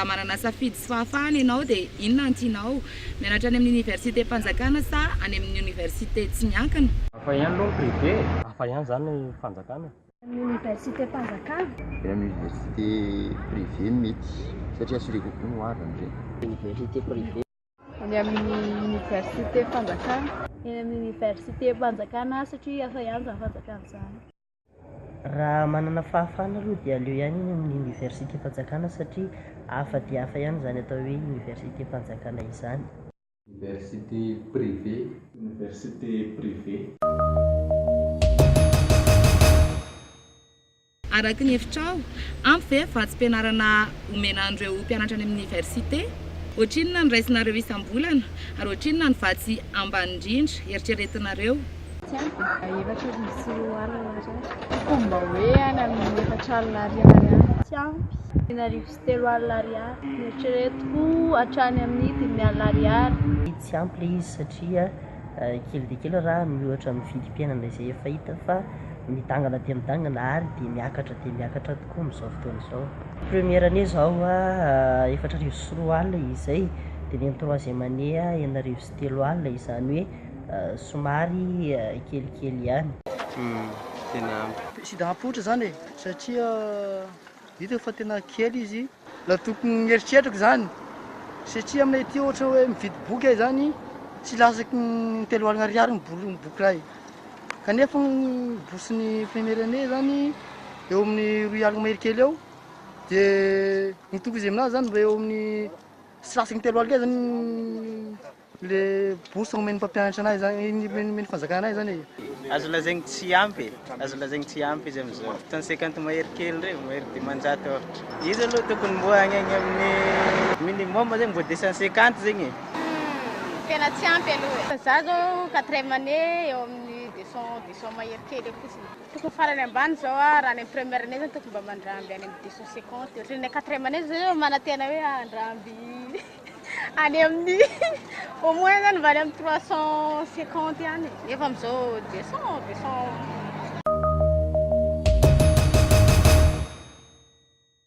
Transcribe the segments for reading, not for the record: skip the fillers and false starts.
Raha manana safidy sy fahafahana ianao dia inona no tianao? Mianatra any amin'ny oniversitem-panjakana sa any amin'ny oniversite tsy miankina? Hafa ihany aloha ny privé e! Hafa ihany izany ny fanjakana e! Amin'ny oniversitem-panjakana. Eny amin'ny université privé mety satria assuré kokoa ny ho avy amin'izay. Université privé. Eny amin'ny université fanjakana. Eny amin'ny université mpanjakana satria hafa ihany izany fanjakana izany. Raha manana fahafahana aloha dia aleo ihany eny amin'ny université fanjakana satria hafa dia hafa ihany izany atao hoe université fanjakana izany. Université privé. Université privé. Araka ny hevitrao, ampy ve vatsim-pianarana omena an'ireo mpianatra any amin'ny oniversite? Ohatrinona no raisinareo isam-bolana ary ohatrinona ny vatsy ambany indrindra eritreretinareo? Tsy ampy e! 2004 ariary. Tokony mba hoe any amin'ny 40 ariary any. Tsy ampy. 3300 ariary. Eritreretiko hatrany amin'ny 50 ariary. Tsy ampy ilay izy satria kely dia kely raha miohatra amin'ny vidim-piainana izay efa hita fa midangana dia midangana ary dia miakatra dia miakatra tokoa amin'izao fotoana izao. Première année izao 2004 izay dia ny troisième année 360 izany hoe somary kelikely ihany. Tena ampy. Tsy dia ampy ohatra izany e, satria Hitako fa tena kely izy. La tokony eritreritrako izany satria aminay aty ohatra hoe mividy boky aho izany tsy latsaky ny 30 ariary ny boky iray kanefa ny bourse-n'ny première année izany eo amin'ny 20 mahery kely eo dia ny tokony izy aminazy izany mba eo amin'ny tsy latsaky ny 30 kely izany Le bourse omen'ny mpampianatra anay zany, omen'ny fanjakana anay zany e. Azo lazaigny tsy ampy e, azo lazaigny tsy ampy izy amizao. 150 mahery kely reo, mahery 500 ohatra. Izy aloha tokony mbo agny agny amin'ny minimum zegny mbo 250 zegny e. Tena tsy ampy aloha e. Za zao quatrième année eo amin'ny 200, 200 mahery kely eo fotsiny. Tokony farany ambany zao a, raha any amin'ny première année zany tokony mba mandramby any amin'ny 250. Ohatran'ny quatrième année zao manantena hoe handramby. Any amin'ny au moins zany mba any amin'ny 350 any nefa amin'izao 200 200.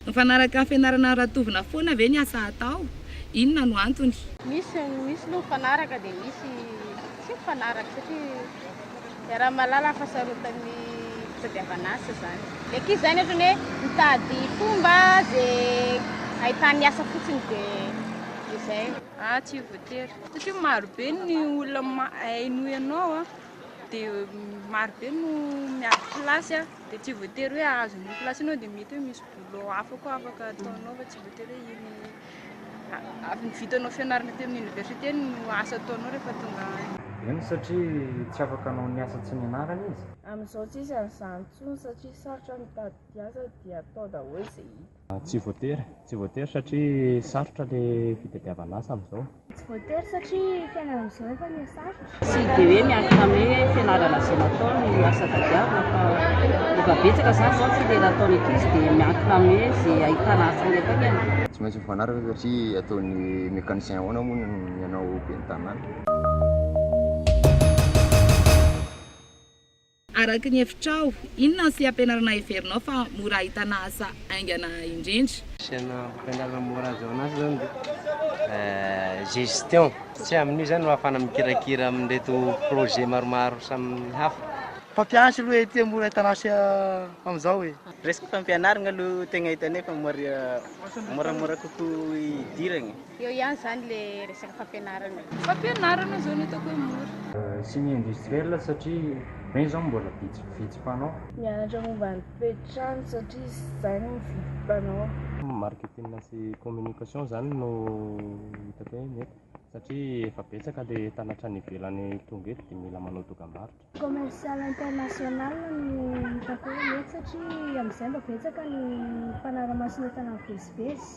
Mifanaraka amin'ny fianarana ratovina foana ve ny asa atao? Inona no antony? Misy misy aloha mifanaraka dia misy tsy mifanaraka satria iaraha-mahalala ny fahasarotan'ny fitadiavana asa izany. Ny ankizy izany ohatran'ny hoe mitady fomba izay ahitany asa fotsiny dia izay. Ah tsy voatery satria maro be ny olona mahay noho ianao a, dia maro be no miady place a, dia tsy voatery hoe hahazo an'io place io ianao dia mety hoe misy boulot hafa koa afaka ataonao fa tsy voatery hoe iny avy ny vitanao fianarana teo amin'ny université no asa ataonao rehefa tonga any. Eny satria tsy afaka hanao ny asa tsy nianarany izy. Amin'izao tsisy an'izany intsony satria sarotra ny mitady asa dia atao daholo izay hita. Tsy voatery, tsy voatery satria sarotra le fitadiavana asa amin'izao. Tsy voatery satria fiainana amin'izao efa miha sarotra. Tsy dia hoe miankina amin'ny hoe fianarana izay natao ny asa tadiavina fa efa betsaka izany izao ny filière ataon'ny ankizy dia miankina amin'ny hoe izay ahitana asa haingankaingana. Tsy maintsy mifanaraka satria ataon'ny mécanicien ahoana moa ny hanao ben'ny tanàna. Araka ny hevitrao, inona ny seha-pianarana heverinao fa mora ahitana asa haingana indrindra? Seha-pianarana mora ahazoana asa zany dia gestion, satria amin'io zany no ahafahana mikirakira amin'ireto projet maromaro samihafa. Mpampianatra aloha ety mora ahitana asa amin'izao e. Resaka fampianarana aloha tegna hitanay fa mora moramora kokoa idiragna e. Eo ihany izany le resaka fampianarana e. Fampianarana zao no hitako hoe mora. Chimie industrielle satria ireny zao mbola vitsivitsy mpanao. Mianatra momba ny toetr'andro satria izay no mividy mpanao. Marketing sy communication zany no hitako hoe mety satria efa betsaka le entana hatrany ivelany tonga eto dia mila manao dokambarotra. Commercial international no hitako hoe mety satria amin'izay mba betsaka ny mpanara-maso ny entana mivezivezy.